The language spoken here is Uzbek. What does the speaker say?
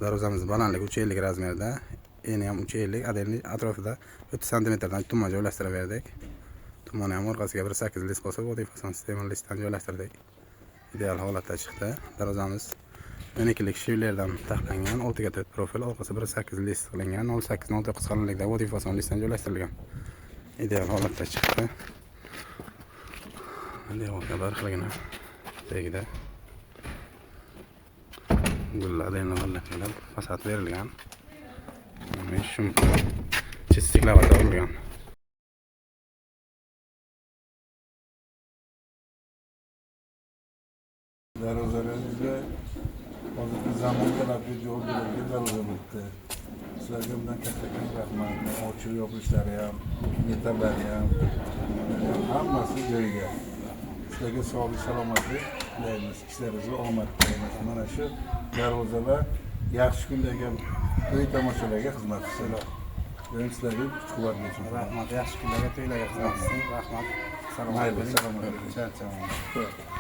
Darvozamiz balandligi 3,50 размер da, eni ham 3,50, отдельный atrofida 30 santimetrdan tumon joylashtirib berdik. Tumonni ham orqasiga 1,8 list bosib, oddiy fason sistema listdan joylashtirdik. Ideal holatda chiqdi. Darvozamiz 12lik shivlerdan taxlangan, 6 ga 4 profil, orqasi 1,8 list qilingan, 0,8 0,9 qalinlikda oddiy fason listdan joylashtirilgan. Ideal holatda chiqdi. Devorga bir xilgina tagida gullar endi fasad berilgan. Mana shu стекловата urilgan. Darvozalarimizda hozirgi zamon talabiga javob beradigan darvoza bo'libdi. Sizlarga bundan kattakon rahmat. Ochiq yopishlari ham, metallari ham, hammasi joyiga. Sizlarga sog'lik, salomatlik tilaymiz. Ishlaringizga omad tilaymiz. Mana shu darvozalar yaxshi kunlarga, to'y tomoshalarga xizmat qilsin. Doim sizlarga kuch quvvat bersin. Rahmat, yaxshi kunlarga, to'ylarga xizmat qilsin. Rahmat. Salomat Mayli, bo'ling. salomat bo'ling. Charchamang.